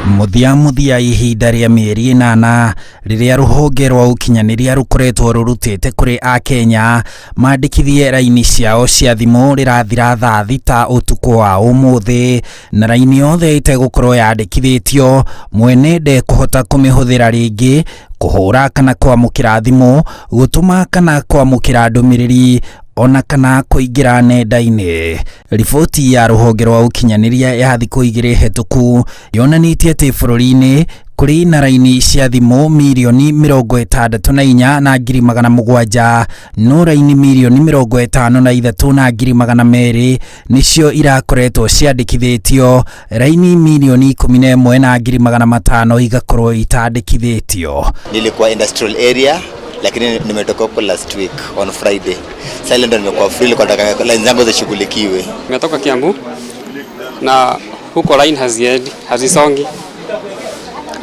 Mũthia mũthia ihinda rĩa mĩeri 8 rĩrĩa rũhonge rwa ũkinyanĩria rũkoretwo rũrutĩte kũrĩ akenya mandĩkithie raini ciao cia thimũ rĩrathira thaa 6 ũtukũ wa ũmũthĩ, na raini yothe ĩtegũkorwo yandĩkithĩtio mwene ndekũhota kũmĩhũthĩra rĩngĩ kũhũra kana kwamũkĩra thimũ, gũtũma kana kwamũkĩra ndũmĩrĩri ona kana kũingĩra nenda-inĩ. Riboti ya rũhonge rwa ũkinyanĩria ya thikũ 2 hetũku yonanĩtie atĩ bũrũri-inĩ kũrĩ na raini cia thimũ mirioni 64 na ngiri 700, no raini mirioni 53 na ngiri 200 nĩcio irakoretwo ciandĩkithĩtio, raini mirioni 11 na ngiri 500 igakorwo itandĩkithĩtio. Nilikuwa industrial area lakini nimetoka huko last week on Friday. Sasa ndo nimekuwa free, nilikuwa nataka line zangu zishughulikiwe. Nimetoka Kiambu na huko line haziendi, hazisongi.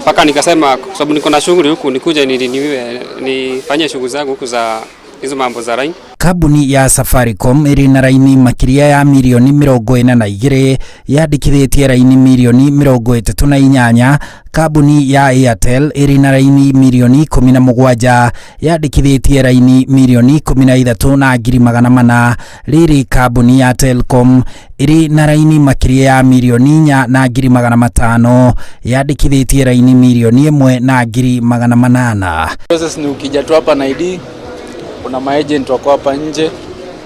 Mpaka nikasema kwa sababu niko na shughuli huku nikuje niliniwe nifanye shughuli zangu huku za hizo mambo za line. Kambuni ya Safaricom ĩrĩ na raini makĩria ya mirioni 42 yandĩkithĩtie raini mirioni 38. Kambuni ya Airtel ĩrĩ na raini mirioni 17 yandĩkithĩtie raini mirioni 13 na ngiri 400. Rĩrĩ kambuni ya Telcom ĩrĩ na raini makĩria ya mirioni 4 na ngiri 500 yandĩkithĩtie raini mirioni 1 na ngiri 800. Process ni ukija tu hapa na ID, kuna maagent wako hapa nje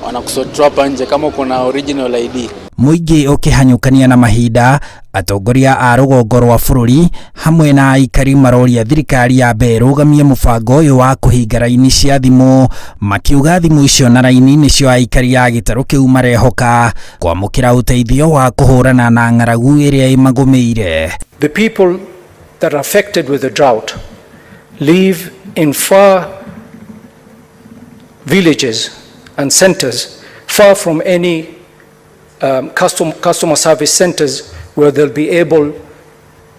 wanakusort hapa nje kama uko na original ID. Mũingĩ ũkĩhanyũkania na mahinda, atongoria a rũgongo rwa bũrũri hamwe na aikari maroria thirikari yambe ĩrũgamie mũbango ũyũ wa kũhinga raini cia thimũ, makiuga thimũ icio na raini nĩcio aikari a gĩtarũ kĩu marehoka kwamũkĩra ũteithio wa kũhũrana na ng'aragu ĩrĩa ĩmagũmĩire. The people that are affected with the drought live in far villages and centers, far from any customer service centers where they'll be able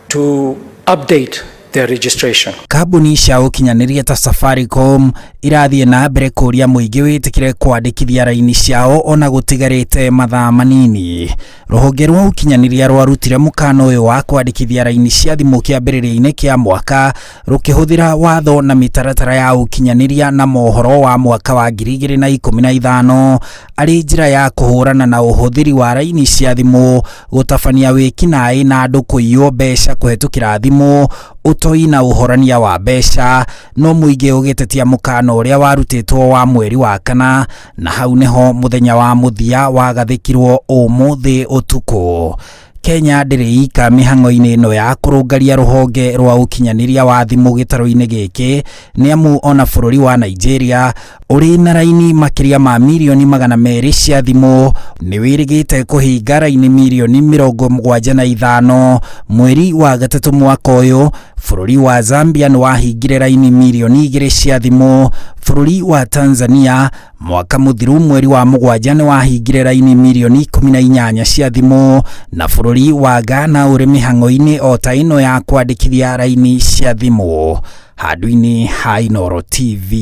to update their registration. Kambuni cia ũkinyanĩria ta Safaricom irathiĩ na mbere kũria mũingĩ wĩtĩkĩre kwandĩkithia raini ciao ona gũtigarĩte mathaa manini. Rũhonge rwa ũkinyanĩria rwarutire mũkana ũyũ wa kwandĩkithia raini cia thimũ kĩambĩrĩria-inĩ kĩa mwaka rũkĩhũthĩra watho na mĩtaratara ya ũkinyanĩria na mohoro wa mwaka wa 2015 arĩ njĩra ya kũhũrana na ũhũthĩri wa raini cia thimũ, gũtabania wĩkinaĩ na andũ kũiywo mbeca kũhetũkĩra thimũ, ũtoi na ũhorania wa mbeca. No mũingĩ ũgĩtetia mũkana ũrĩa warutĩtwo wa mweri wa kana, na hau nĩho mũthenya wa mũthia wagathĩkirwo ũmũthĩ ũtukũ. Kenya ndĩrĩ ika mĩhang'o-inĩ ĩno ya kũrũngaria rũhonge rwa ũkinyanĩria wa thimũ gĩtarũ-inĩ gĩkĩ, nĩ amu ona bũrũri wa Nigeria ũrĩ na raini makĩria ma mirioni 200 cia thimũ nĩ wĩrĩgĩte kũhinga raini mirioni 75 mweri wa gatatũ mwaka ũyũ. Bũrũri wa Zambia nĩ wahingire raini mirioni 2 cia thimũ. Bũrũri wa Tanzania mwaka mũthiru mweri wa 7 nĩ wahingire raini mirioni 18 cia thimũ, na bũrũri wa Ghana ũrĩ mĩhang'o-inĩ o ta ĩno ya kwandĩkithia raini cia thimũ. Handũ-inĩ ha Inooro TV,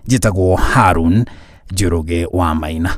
njĩtagwo Harun Njoroge wa Maina.